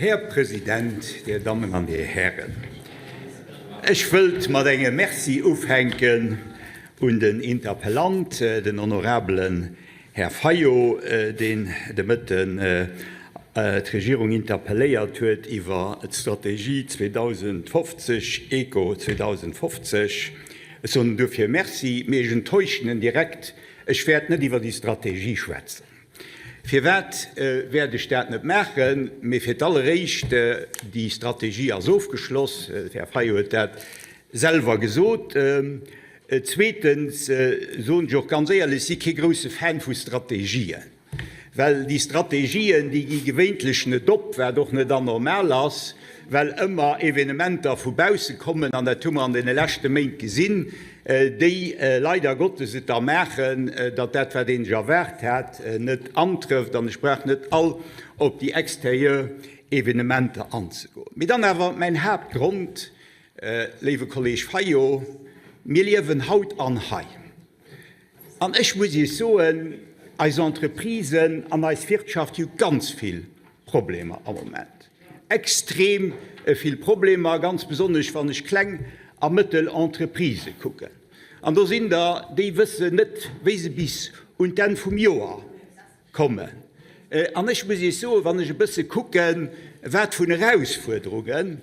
Här President, Dir Dammen an Dir Hären, ech wëllt mat engem Merci ufänken un den Interpellant, den honorabelen Här Fayot, deen de Mëtten d'Regierung interpelléiert huet iwwer d'Strategie 2050, Eco 2050. Ech soen duerfir Merci, mee ech enttäuschen en direkt, Ech wäert net iwwer déi Strategie schwätzen. Firwat wäert ech dat net maachen? Mee fir d'alleréischt, déi Strategie ass ofgeschloss, de Här Fayot huet dat selwer gesot. Zweetens soen ech och ganz éierlech, ech si kee grousse Fan vu Strategien, well déi Strategien, déi gi gewéintlech net op, wat och net anormal ass, well ëmmer Evenementer vu bausse kommen, an dat hu mer an deene leschte Méint gesinn, déi leider Gottes et da maachen, datt dat, wat ee sech erwaart hat, net antrëfft. An ech brauch net all op déi exterieur Evenementer anzegoen. Mee dann awer mäin Haaptgrond, Léiwe Kolleg Fayot, mir liewen haut an hei. An ech muss Iech soen, eis Entreprisen an eis Wirtschaft hu ganz vill Problemer am Moment, extrem vill Problemer, ganz besonnesch wann ech kleng a mëttel Entreprisë kucken. An do sinn der, déi wëssen net, wéi se bis un d'Enn vum Joer Kommen. An ech muss Iech soen, wann ech e bësse kucken, wat vun Erausfuerderungen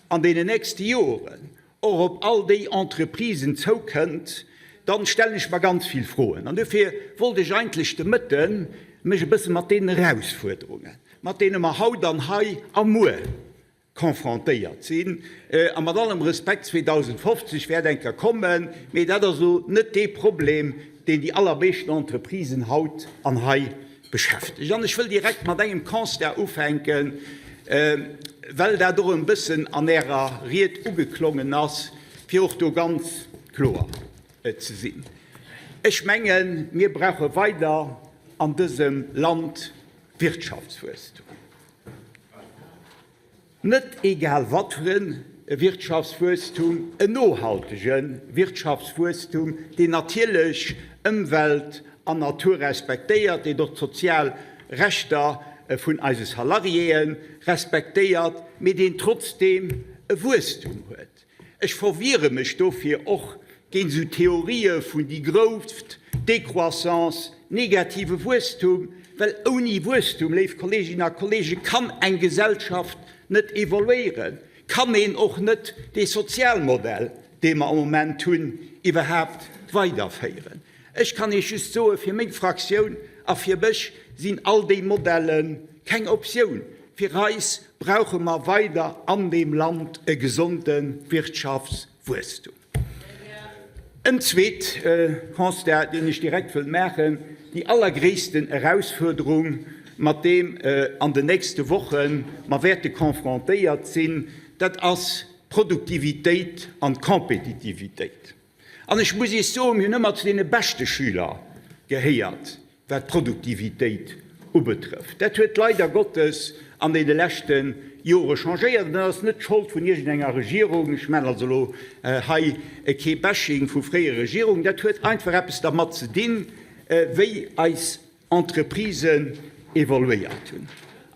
an deenen nächste Joren och op all déi Entreprisen zoukënnt, dann stellen ech mer ganz vill Froen. An dofir wollt ech eigentlech de Mëtte mech e bësse mat deenen Erausfuerderungen, mat deene mer haut an hei a muer confrontéiert sinn. A mat allem Respekt, 2050 wäert eng Kéier kommen, mee dat ass elo net dee Problem, deen déi allermeeschten Entreprisen haut an hei beschäftegt. An ech wëll direkt mat engem Constat ufänken, well dat och e bëssen an Ärer Ried ugeklongen ass, fir och do ganz kloer ze sinn. Ech mengen, mir brauche weider an dësem Land Wirtschaftswuesstum. Net egal wat fir e Wirtschaftswuesstum, en nohaltege Wirtschaftswuesstum, deen natierlech Ëmwelt an Natur respektéiert, deen och d'sozial Rechter vun eise Salariéeë respektéiert, mee deen trotzdeem e Wuesstum huet. Ech verwiere mech dofir och géint esou Theorië vun Degrowth, Décroissance, negative Wuesstum, well ouni Wuesstum, léif Kolleeginnen a Kolleegen, kann eng Gesellschaft net evoluéieren, kann een och net dee Sozialmodell, dee mer am Moment hunn, iwwerhaapt weiderféieren. Ech kann Iech just soen, fir meng Fraktioun a fir mech sinn all déi Modelle keng Optioun. Fir eis brauche mer weider an deem Land e gesonde Wirtschaftswuesstum. En zweet Constat, deen ech direkt wëll maachen, Déi allergréissten Erausfuerderung, mat deem an den nächste Woche mer wäerte confrontéiert sinn, dat ass d'Produktivitéit an d'Kompetitivitéit. An ech muss Iech soen, mir hunn ëmmer zu deene beschte Schüler gehéiert, wat d'Produktivitéit ubetrëfft. Dat huet leider Gottes an deene leschte Jore changéiert. An dat ass net d'Schold vun iergendenger Regierung, ech maachen also elo hei kee Bashing vu fréiere Regierungen, dat huet einfach eppes dermat ze dinn, wéi eis Entreprisen evoluéiert hunn.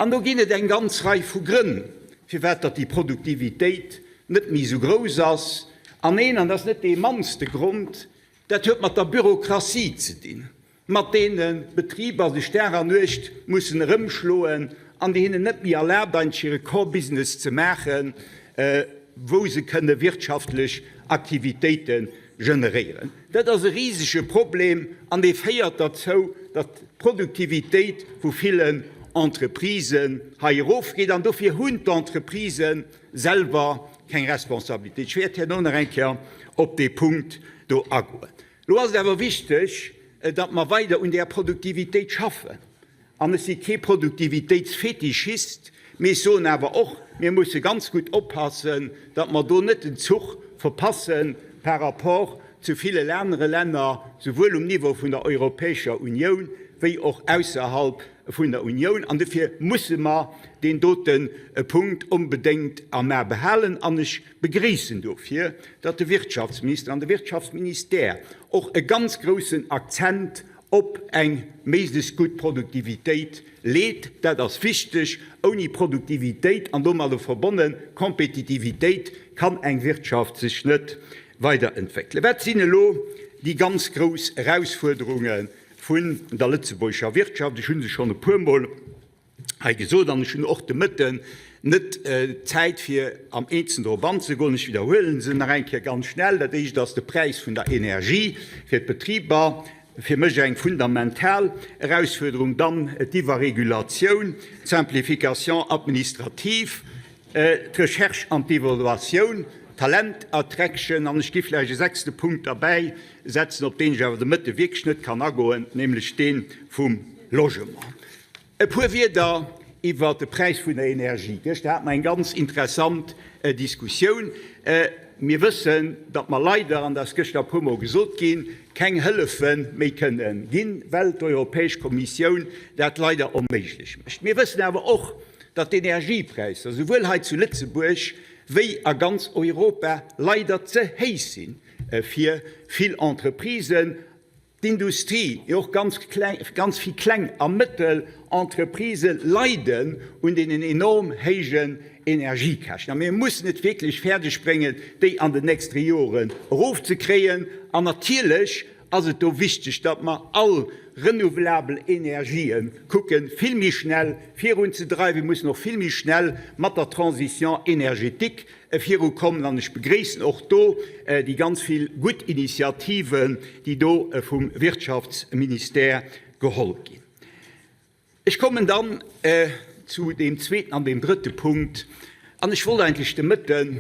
An do ginn et eng ganz Rei vu Grënn, firwat datt déi Produktivitéit net méi esou grouss ass. An een, an dat ass net dee mannste Grond, dat huet mat der Bürokratie ze dinn, mat deene Betriber sech Dag an Nuecht mussen erëmschloen an déi hinnen net méi erlaabt, eigentlech hire Core-Business ze maachen, wou se kënne wirtschaftlech Aktivitéite generéieren. Dat ass e risege Problem an dee féiert derzou, datt d'Produktivitéit vu villen Entreprisen hei erofgeet. An dofir hunn d'Entreprisë selwer keng Responsabilitéit. Ech wäert herno nach eng Kéier op dee Punkt do agoen. Elo ass et awer wichteg, datt mer weider un där Produktivitéit schaffen. An ech si kee Produktivitéitsfetischist, mee ech soen awer och, mir musse ganz gutt oppassen, datt mer do net den Zuch verpasse par rapport zu villen anere Länner, souwuel um Niveau vun der Europäescher Unioun wéi och ausserhalb vun der Unioun. An dofir musse mer deen dote Punkt onbedéngt am A behalen. An ech begréissen dofir, datt de Wirtschaftsminister an de Wirtschaftsministère och e ganz groussen Akzent. op eng méiglechst gutt Produktivitéit leet. Dat ass wichteg. Ouni Produktivitéit an domadder verbonne Kompetitivitéit kann eng Wirtschaft sech net weiderentwéckelen. Wat sinn elo déi ganz grouss Erausfuerderunge vun der lëtzebuergescher Wirtschaft? Ech hu se schonn e puermol hei gesot an ech hunn och de Mëtten net d'Zäit fir am Eenzelnen drop anzegoen. Ech widderhuele se nach eng Kéier ganz schnell. Dat éischt ass de Präis vun der Energie fir d'Betriber, fir mech eng fundamental Erausfuerderung. Dann d'Iwwerregulatioun, d'Simplification administrative, d'Recherche an d'Evaluatioun, Talent attraction an ech gi vläicht e sechste Punkt derbäi setzen, op deen ech awer de Mëtte wierklech net kann agoen, nämlech dee vum Logement. E puer Wierder iwwert de Präis vun der Energie. Gëschter hate mer eng ganz interessant Diskussioun. Mir wëssen, datt mer leider, an dat ass gëschter e puermol gesot ginn, keng Hëllefe méi kënne ginn, well d'Europäesch Kommissioun dat leider onméiglech mécht. Mir wëssen awer och, datt d'Energiepräisser souwuel hei zu Lëtzebuerg wéi a ganz Europa leider ze héich si fir vill Entreprisen. D'Industrie, mee och ganz ganz vill kleng a mëttel Entreprisë leiden un deenen enorm héijen Energiekäschten. A mir mussen et wierklech fäerdeg bréngen, déi an den nächste Joren erofzekréien. An natierlech ass et do wichteg, datt mer all renouvelabel Energië kucken, vill méi schnell virunzedreiwen. Mir mussen och vill méi schnell mat der Transition énergétique virukommen an ech begréissen och do déi ganz vill gutt Initiativen, déi do vum Wirtschaftsministère geholl ginn. Ech kommen dann zu deem zweeten an deem drëtte Punkt an ech wollt eigentlech de Mëtten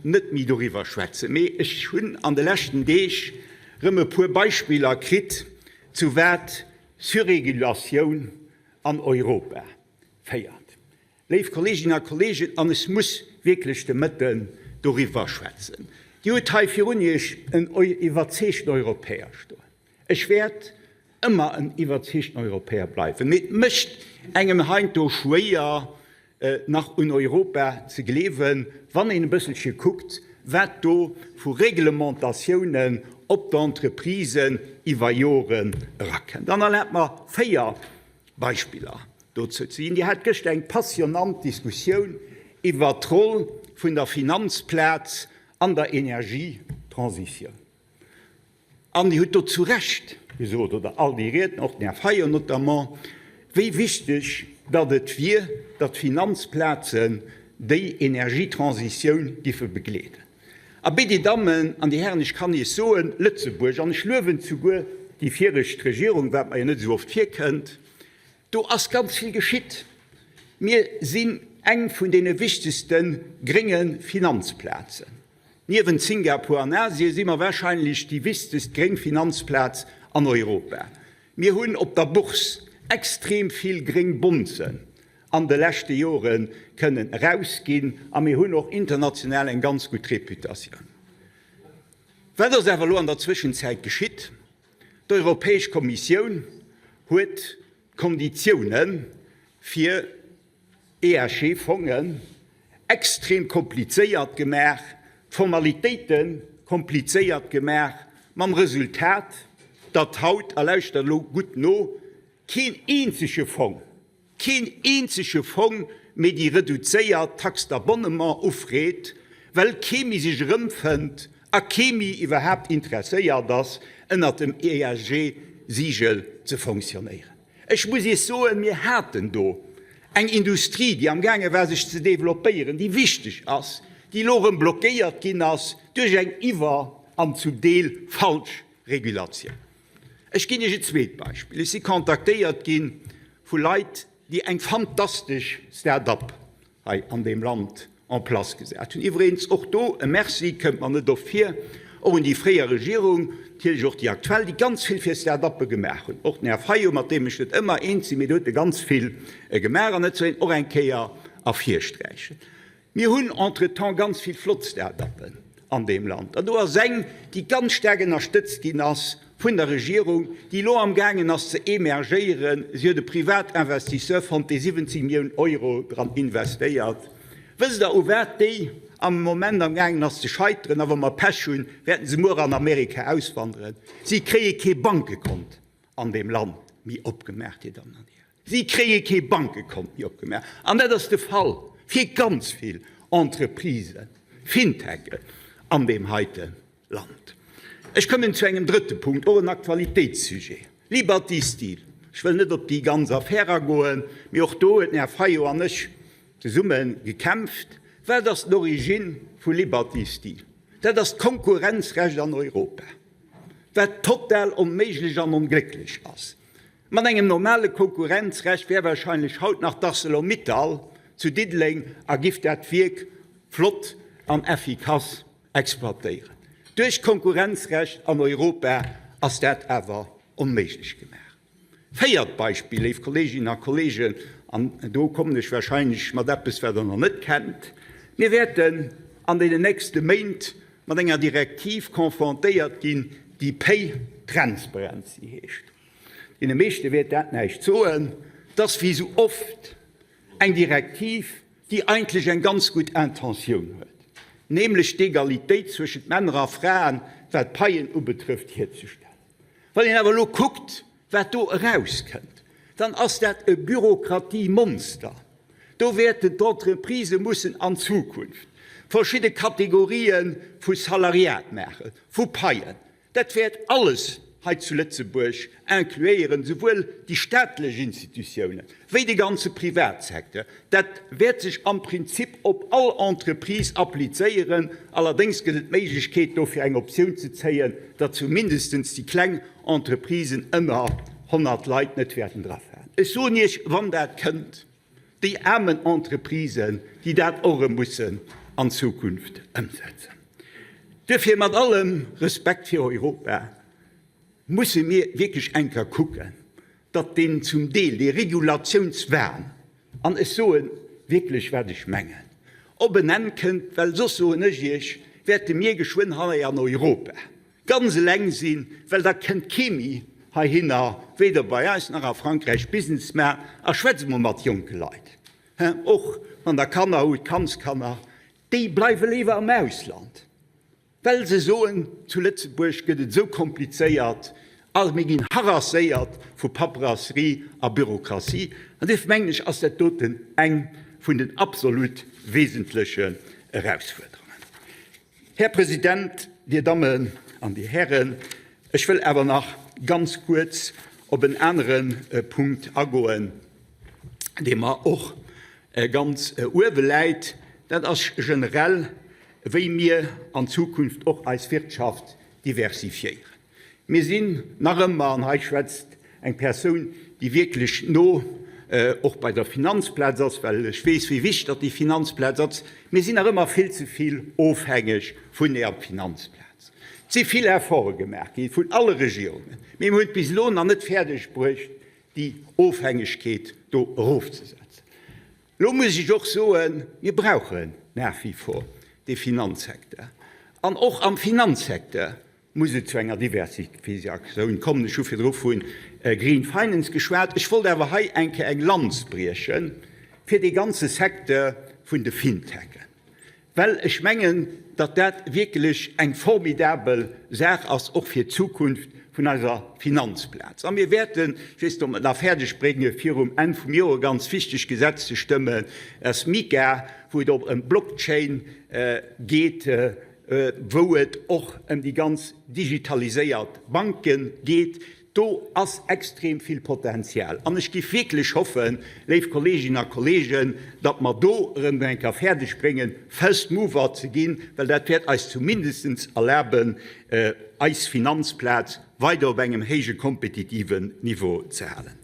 net méi doriwwer schwätzen, mee ech hunn an de leschten Deeg erëm e puer Beispiller kritt, zu wat Surregulatioun an Europa féiert. Léif Kolleeginnen a Kolleegen, an ech muss wierklech de Mëtten doriwwer schwätzen, Dir hutt hei virun Iech en iwwerzeegten Europäer stoen. Ech wäert ëmmer en iwwerzeegten Europäer bleiwen, mee et mécht engem heiansdo schwéier, nach un Europa ze gleewen, wann een e bësselche kuckt, wat do vu Reglementatiounen op d'Entreprisen iwwer Joren erakënnt. An erlaabt mer 4 Beispiller dozou ze ginn. Dir hat gëschter eng passionant Diskussioun iwwert d'Roll vun der Finanzplaz an der Energietransitioun. An Dir hutt do zu Recht gesot, oder all déi Riedner, och den Här Fayot notamment, wéi wichteg datt et wier, datt d'Finanzplazen déi Energietransitioun giffe begleeden. Abee, Dir Dammen an Dir Hären, ech kann Iech soen, Lëtzebuerg, an ech luewen zuguer déi viregt Regierung, wat mer jo net esou oft virkënnt, do ass ganz vill geschitt. Mir sinn eng vun deene wichtegste grénge Finanzplazen. Niewent Singapur an Asien si mer wahrscheinlech déi wichtegst gréng Finanzplaz an Europa. Mir hunn op der Bourse extrem vill gréng Bonzen an de leschte Jore kënnen erausginn a mir hunn och international eng ganz gutt Reputatioun. Wat ass awer elo an der Zwëschenzäit geschitt? D'Europäesch Kommissioun huet d'Konditioune fir ESG-Fongen extrem komplizéiert gemaach, d'Formalitéite komplizéiert gemaach, mam Resultat, datt haut, a lauschtert elo gutt no, keen eenzege Fong, keen eenzege Fong méi déi reduzéiert Taxe d'abonnement ufreet, well kee méi sech erëmfënnt a kee méi iwwerhaapt interesséiert ass, ënnert dem ESG-Sigel ze fonctionnéieren. Ech muss Iech soen, mir haten do eng Industrie, déi amgaange war sech ze developpéieren, déi wichteg ass, déi elo erëm blockéiert ginn ass duerch eng iwwer an zum Deel falsch Regulatioun. Ech ginn Iech e zweet Beispill. Ech si kontaktéiert gi vu Leit, déi eng fantastesch Start-up hei an deem Land en place gesat hunn. Iwweregens och do e Merci, kënnt mer net oft vir, och un déi fréier Regierung, natierlech och déi aktuell, déi ganz vill fir Start-uppe gemaach hunn. Och den Här Fayot, mat deem ech net ëmmer eens sinn, mee do huet e ganz vill gemaach an dat soll een och eng Kéier ervirsträichen. Mir hunn entretemps ganz vill flott Start-uppen an deem Land. An do ass eng, déi ganz staark ënnerstëtzt ginn ass vun der Regierung, déi elo amgaangen ass ze emergéieren. Si huet e Privatinvestisseur fonnt, dee 70 Milliounen Euro dran investéiert. Wësst Der, u wat déi am Moment amgaangen ass ze scheiteren? A wa mer Pech hunn, wäerten se muer an Amerika auswanderen. Si kréie kee Bankekont. an deem Land méi opgemaach, Dir Dammen an Dir Hären. Si kréie kee Bankekont méi opgemaach. An dat ass de Fall fir ganz vill Entreprisen, Fintechen an deem heite Land. Ech kommen zu engem drëtte Punkt, och en Aktualitéitssujet, Liberty Steel. Ech wëll net op déi ganz Affär agoen, mee och do huet den Här Fayot an ech zesumme gekämpft. Wat ass d'Origine vu Liberty Steel? Dat ass d'Konkurrenzrecht an Europa, wat total onméiglech an onglécklech ass. Mat engem normale Konkurrenzrecht wär wahrscheinlech haut nach d'Arcelor-Mittal zu Diddeleng a giff dat Wierk flott an effikass exploitéieren. Duerch d'Konkurrenzrecht an Europa ass dat awer onméiglech gemaach. Véiert Beispill, léif Kolleeginnen a Kolleegen, an do kommen ech wahrscheinlech mat eppes, wat Der nach net kennt, Mir wäerten an deenen nächste Méint mat enger Direktiv confrontéiert ginn, déi Pay Transparency heescht. Deene meeschte wäert dat näischt soen. Et ass wéi esou oft eng Direktiv, déi eigentlech eng ganz gutt Intentioun huet, nämlech d'Egalitéit zwëschent Männer a Fraen, wat d'Paien ubetrëfft, hierzestellen. Wann een awer elo kuckt, wat do erauskënnt, dann ass dat e Bürokratiemonster. Do wäerten d'Entreprisë mussen an Zukunft verschidde Kategorië vu Salariat maachen, vu Paien. Dat wäert alles hei zu Lëtzebuerg incluéieren, souwuel déi staatlech Institutiounen wéi de ganze Privatsecteur. Dat wäert sech am Prinzip op all Entreprise applizéieren. Allerdéngs gëtt et d'Méiglechkeet, dofir eng Optioun ze zéien, datt zumindestens déi kleng Entreprisen ënner 100 Leit net wäerten drafalen. Ech soen Iech, wann dat kënnt, déi aarmen Entreprisen, déi dat och erëm mussen an Zukunft ëmsetzen. Duerfir, mat allem Respekt fir Europa, musse mir wierklech eng Kéier kucken, datt deen zum Deel, dee Regulatiounswahn, an ech soe wierklech wat ech mengen, op en Enn kënnt, well soss, soen ech Iech, wäerte mir geschwënn hei an Europa ganz eleng sinn, well da kënnt kee méi heihinner, weder bei eis nach a Frankräich, Business maachen. A schwätzt emol mat jonke Leit, och wann Der Kanner hutt, Kandskanner, déi bleiwe léiwer am Ausland, well se soen, zu Lëtzebuerg gëtt et esou komplizéiert a mir ginn harasséiert vu Paperasserie a Bürokratie. An duerfir mengen ech, ass dat doten eng vun den absolut wesentlechen Erausfuerderungen. Här President, Dir Dammen an Dir Hären, ech wëll awer nach ganz kuerz op en anere Punkt agoen, dee mer och ganz uewe läit. Dat ass generell, wéi mir an Zukunft och eis Wirtschaft diversifiéieren. Mir sinn nach ëmmer, an hei schwätzt eng Persoun, déi wierklech no och bei der Finanzplaz ass, well ech weess, wéi wichteg datt déi Finanzplaz ass, mir sinn nach ëmmer vill ze vill ofhängeg vun där Finanzplaz. Et si vill Efforte gemaach gi vun alle Regierungen, mee mir hunn et bis elo nach net fäerdeg bruecht, déi Ofhängegkeet do erofzesetzen. Elo muss ech och soen, mir brauchen nach wie vor dee Finanzsecteur. An och am Finanzsecteur muss et zu enger Diversifikatioun kommen. Ech hu virdru vu Green Finance geschwat. Ech wollt awer hei eng Kéier eng Lanz brieche fir dee ganze Secteur vun de Fintechen. Well ech mengen, datt dat wierklech eng formidabel Saach ass, och fir d'Zukunft vun eiser Finanzplaz. A mir wäerten, ech weess net, ob mer et nach fäerdeg bréngen, virum Enn vum Joer e ganz wichteg Gesetz ze stëmmen, das MiCA, wou et och ëm Blockchain geet, wou et och ëm déi ganz digitaliséiert Banke geet. Do ass extrem vill Potenzial. An ech géif wierklech hoffen, léif Kolleeginnen a Kolleegen, datt mer do erëm eng Kéier fäerdeg bréngen, First Mover ze ginn, well dat wäert eis zumindestens erlaben, eis Finanzplaz weider op engem héije kompetitiven Niveau ze halen.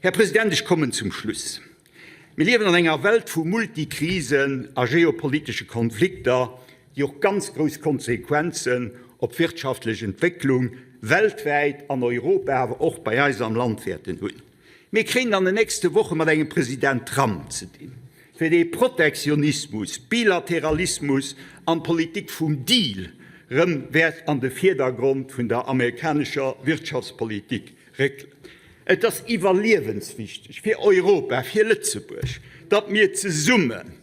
Här President, ech kommen zum Schluss. Mir liewen an enger Welt vu Multikrisen a geopolitesche Konflikter, déi och ganz grouss Konsequenzen op d'wirtschaftlech Entwécklung weltwäit, an Europa, awer och bei eis am Land wäerten hunn. Mir kréien an den nächste Woche mat engem President Trump ze dinn, fir dee Protektionismus, Bilateralismus an d'Politik vum Deal rëm wäert an de Virdergrond vun der amerikanescher Wirtschaftspolitik Réckelen. Et ass iwwerliewenswichteg fir Europa, fir Lëtzebuerg, datt mir zesummen,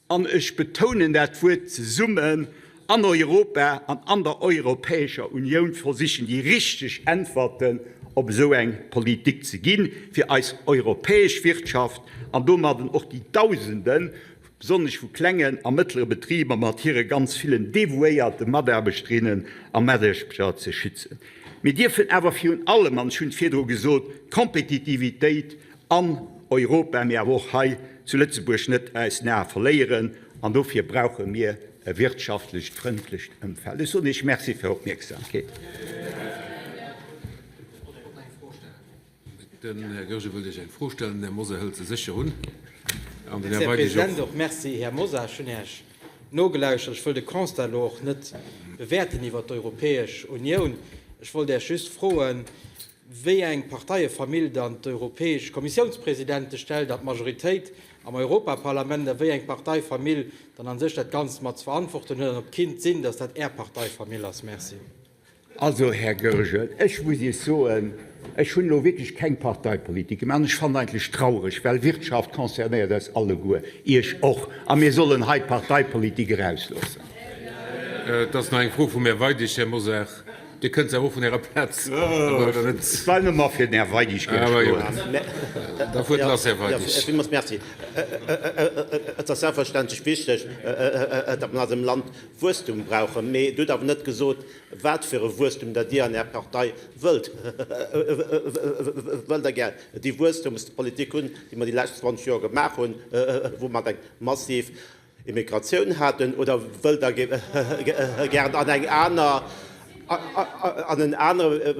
an ech betounen dat Wuert zesummen, an Europa an an der Europäescher Unioun versichen, déi richteg Äntwerten. op esou eng Politik ze ginn, fir eis europäesch Wirtschaft an domadden och déi Dausende besonnesch vu klengen a mëttlere Betriber mat hire ganz villen devouéierte Mataarbechterinnen a Mataarbechter ze schützen. Mir dierfen awer virun allem, an ech hunn et virdru gesot, d'Kompetitivitéit an Europa, mee awer och hei zu Lëtzebuerg net aus den Ae verléieren. An dofir brauche mir e wirtschaftlecht frëndlecht Ëmfeld. Ech soen Iech Merci fir Är Opmierksamkeet. Den Här Goergen wëllt Iech eng Fro stellen. Den Här Mosar hëlt se sécher un. An den Här Weidig och. Här President, och Merci, Här Mosar. Ech hunn Iech nogelauschtert. Ech wëll de Constat elo och net bewäerten iwwert d'Europäesch Unioun. Ech wollt Iech just froen, wéi eng Parteiefamill dann d'europäesch Kommissiounspresidente stellt an d'Majoritéit am Europaparlament a wéi eng Parteifamill dann a sech dat Ganzt mat ze verantworten huet an ob kinnt sinn, dass dat Är Parteifamill ass. Merci. Also, Här Goergen, ech muss Iech soen, ech hunn elo wierklech keng Parteipolitik gemaach an ech fannen eigentlech traureg, well Wirtschaft concernéiert eis alleguer, Iech och, a mir sollen hei d'Parteipolitik erausloossen. Et ass nach eng Fro vum Här Weidig. Här Mosar, Dir kënnt se awer och vun Ärer Plaz, oder net? Et war nëmmer fir den Här Weidig gär. Da fuert lass, Här Weidig. Villmools Merci. Et ass selbstverständlech wichteg, datt mer an eisem Land Wuesstum brauchen. Mee Dir hutt awer net gesot, wat fir e Wuesstum datt Dir an Är Partei wëllt. Wëllt Der gär déi Wuesstumspolitik hunn, déi mer déi lescht 20 Joer gemaach hunn, wou mer eng massiv Immigratioun haten, oder wëllt Der gären an eng aner, an en anere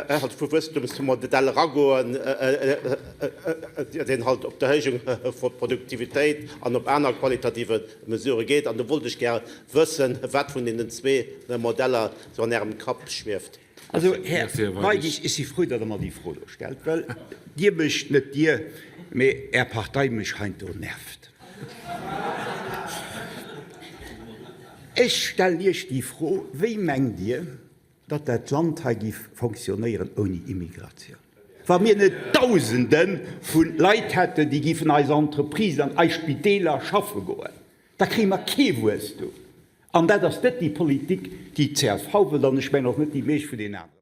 halt vu Wuesstumsmodell eragoen, deen halt op d'Erhéijung vu Produktivitéit an op aner qualitative Mesurë geet? An do wollt ech gär wëssen, wat vun deenen zwee Modeller sou an Ärem Kapp schwieft. Also, Här Weidig, ech si frou, datt Der mer déi Fro do stellt, well Dir mech, net Dir, mee Är Partei mech heiansdo nervt. Ech stellen Iech déi Fro, Wéi mengt Dir, datt dat Land hei géif fonctionnéieren ouni Immigratioun, wa mir net Dausende vu Leit hätten, déi géifen eis Entreprisen an eis Spideeler schaffe goen? Da kréie mer kee Wuesstum. An dat ass net déi Politik, déi d'CSV wëllt, an ech mengen och net déi meescht vun deenen anere.